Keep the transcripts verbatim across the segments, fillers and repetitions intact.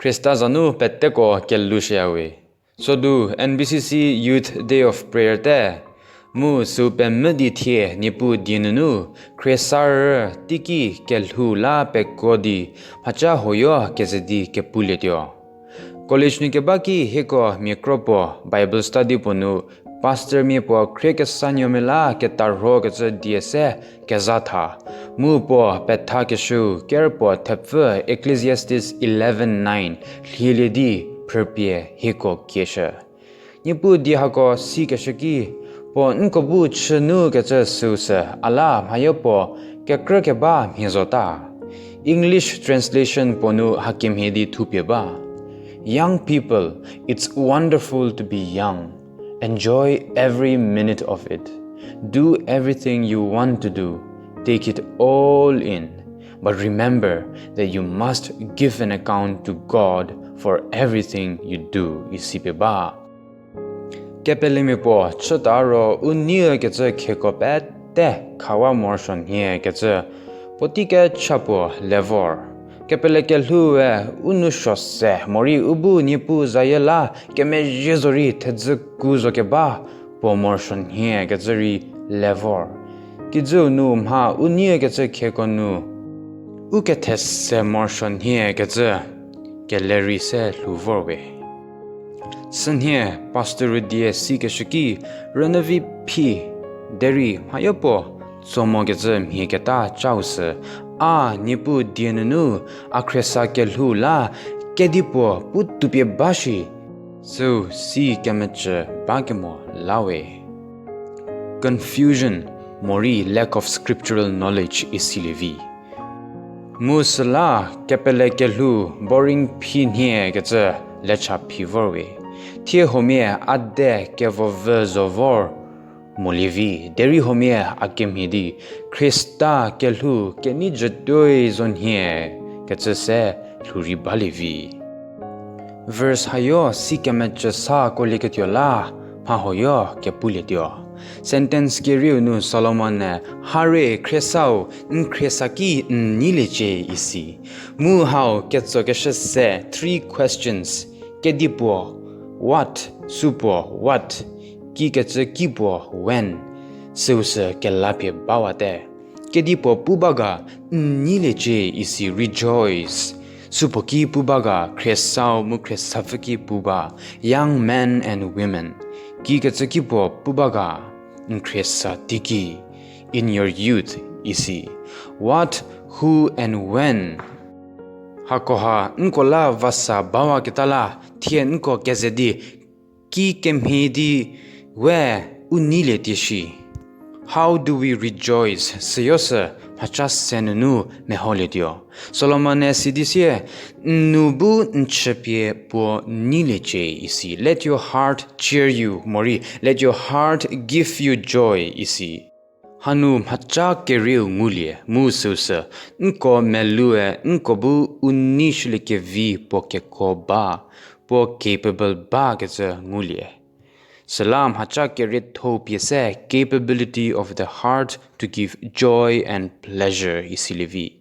Khrista za nu peteko kelhoushüyawe. Sodu N B C C Youth Day of Prayer te, mu süu pemvü di thie Niepuu die nunu khriesarü teiki kelhou la peko di mhaca huoyo keze di kepulietuo. College nu keba ki hieko mia kro puo Bible study puo nu pastormia puo khriekesa nuomia la ketarhokecü die se kezha tha, mu puo pethakeshüu ker puo thepfü Ecclesiastes eleven nine lhielie di phrüpie hieko kieshü. Niepuu die hako sikeshü ki, puo nko bu chünukecü süu sü a la mhayo puo kekrükeba mhie zota. English translation puo nu hakemhie di thupie ba. Young people, it's wonderful to be young. Enjoy every minute of it. Do everything you want to do. Take it all in. But remember that you must give an account to God for everything you do, isi pie ba. Kepelemia puo chüta ro u neikecü khieko pete khawa morosuo nhiekecü puotei kecha puo le vor. Kepele kelhoue u nou suo se morei u bu Niepuu zayie la kemezhie zorei thedzü ku zo keba puo morosuo nhiekecü rei le vor. Kijüu nu mha u neikecü khieko nu u kethe se morosuo nhiekecü kele rei se lhou vor we. Sünhie pastor die sikeshü ki rünyüvi phi, derei mhayo puo tso mokecü mhie keta chau sü, a Niepuu die nunu a khriesa kelhou la kedipuo pu toupie ba shi, süu si kemecü ba kemo la we. Confusion, morei lack of scriptural knowledge isilie vi. Mu süla kepele kelhou boring phi nhiekecü lecha phi vor we. Thie huomia a de kevovü zo vor molie vi, derei huomia a kemhie di Khrista kelhou kenei jütuoi zo nhiekecü se lhou rei balie vi. Verse hayo si kemecü sa kolieketuo la mha huoyo kepulietuo. Sentence kerieu nu Solomon-e, hare khriesau, n khriesa ki n neiliecie isi. Mu hau ketsokeshü se three questions. Kedipuo, what, supuo, what, kikecü ki puo, when, süu sü kelapie bawate. Kedipuo pu ba ga, n neiliecie isi rejoice. Supuo ki pu ba ga, khriesau mu khriesapfü ki pu ba, young men and women. Kikecü ki puo pu ba ga, n khriesa teiki, in your youth isi. What, who and when? Hakoha nko la vasa bawaketa la thie nko keze di ki kemhie di we u neilietie shi. How do we rejoice? Süyo sü mhaca se nunu meholietuo. Solomon-e sidi sie, n nou bu n chüpie puo neiliecie isi. Let your heart cheer you, morei, let your heart give you joy isi. Hanu mhaca kerieu ngulie mu süu sü, nko meloue nko bu u neishüliekevi puo keko ba, puo capable bakecü ngulie. Süla mhaca keriethou pie se capability of the heart to give joy and pleasure isilie vi.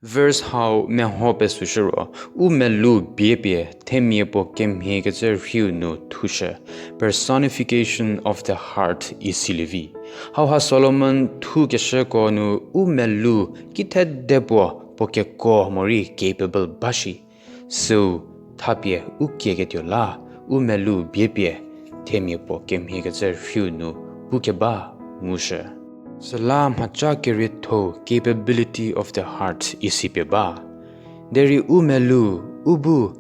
Verse hau meho pesushü ro, u melou biepie themia puo kemhiekecü rhiu nu thushü, personification of the heart isilie vi. Hauha Solomon thukeshüko nu u melou kithede puo puo keko morei capable ba shi. Süu thapie u kieketuo la, u melou biepie themia puo kemhiekecü rhiu nu pukeba ngushü. Süla mhaca keriethou capability of the heart isi pie ba. Derei u melou, u bu,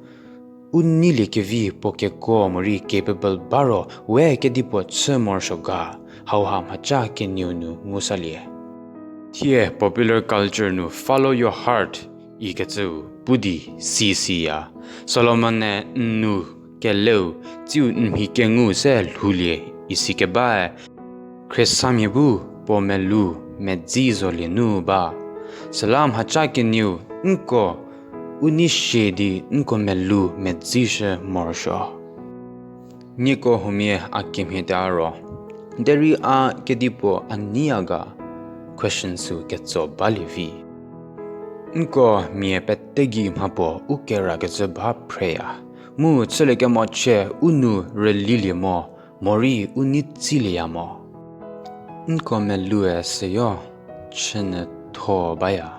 u neiliekevi puo keko morei capable ba ro we kedipuo chü morosuo ga, hauha mhaca kenieu nu ngusalie. Thie popular culture nu follow your heart ikecüu pu di si siya. Solomon-e n nou keleu tsiu n mhi kengu se lhoulie isikebae, khriesamia bu puo melou medzi zolie nu ba. Süla mhaca kenieu nko u nei sie di nko melou medzishü morosuo. Nieko huomia a kemhie ta ro, derei a kedipuo a neiya ga, question süu ketso balie vi. Nko mia pete gei mhapuo u kerakecü ba phreya, mu chüliekemo chie u nou rülilie mo, morei u nei tsilieya mo. Nko meloue süyo chünyütho baya.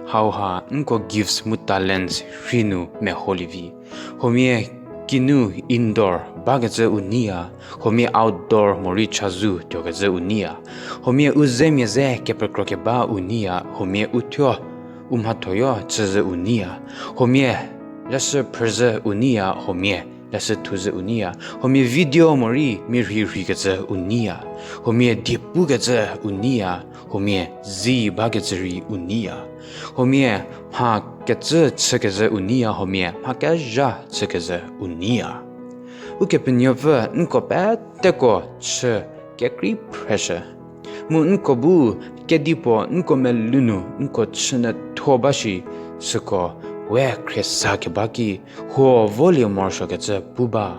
Hauha nko gifts mu talents rhei nu meholie vi. Huomia kinu indoor bakecü u neiya, huomia outdoor morei chazou tuokecü u neiya. Huomia u zemia ze kepekrokeba u neiya, huomia u thuo u mhathoyo chüzhü u neiya. Huomia leshü phrüzhü u neiya, huomia leshü thuzhü u neiya. Huomia video morei mirhi rhikecü u neiya. Huomia diepukecü u neiya, huomia zi bakecü rei u neiya. Huomia mha kecü chükezhü u neiya, huomia mha kezha chükezhü u neiya. Ukepenuopfü nko peteko chü kekrei phreshü. Mu nko bu kedipuo nko melou nu nko chünyütho ba shi, süko we khriesa keba ki huo volie morosuokecü pu ba.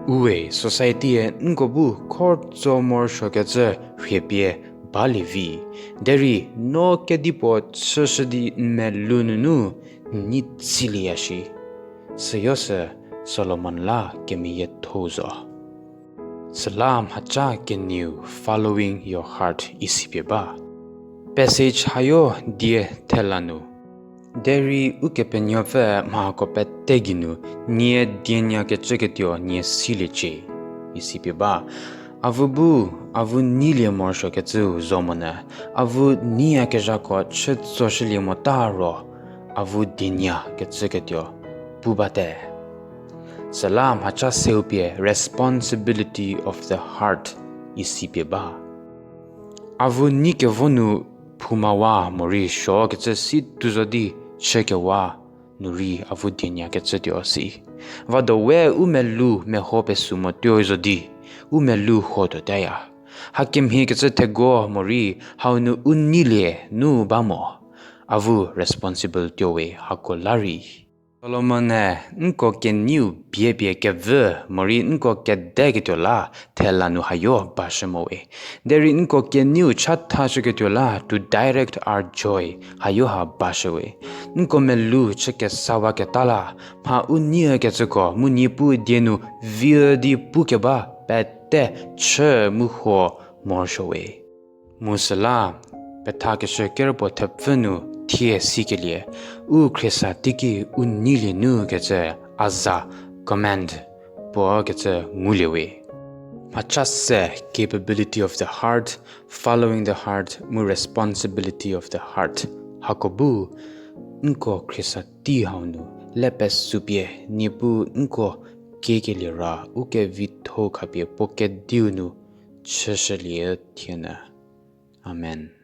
Uwe society-e nko bu khortso morosuokecü rhiepie balie vi. Derei no kedipuo chüshü di n melou nunu n nei tsilieya shi. Süyo sü Solomon la kemeyiethou zo. Süla mhaca kenieu Following Your Heart isipie ba. Passage hayo die thela nu. Derei Ukepenuopfü mhako pete geinu nie dienyakecüketuo nie siliecie, isipie ba. Avu bu, avu neilie morosuokecüu zo monyü, avu neiyakezhako chütsoshülie mota ro, avu dienya kecüketuo pu bate. Süla mhaca seu pie Responsibility of the Heart isipie ba. Avu neikevo nu phoumawa morei suokecü si tuo zo di chükewa nu rei avu dienyakecütuo si. Vado we u melou meho pesu motuo zo di, u melou huo tuotaya. Hakemhiekecü thego morei hau nu u neilie nu ba mo. Avu responsible tuowe hako la rei. Solomon-e nko kenieu biepie kevü morei nko kedeketuo la thela nu hayo bashü mo we. Derei nko kenieu chathashüketuo la to direct our joy hayo ha bashü we. Nko melou chü kesawaketa la, mha u neiükecüko mu Niepuu die nu vi di pukeba pete chü mu huo morosuo we. Mu süla, pethakeshü kerüpuo thepfü nu thie sikelie, u khriesa teiki u neilie nu kecü a za command puo kecü ngulie we. Mhaca se capability of the heart, following the heart, mu responsibility of the heart. Hako bu, nko khriesa tei hau nu, le pesupie Niepuu nko kiekelie ra u kevitho khapie puo kediu nu chüshülie thienyü. Amen.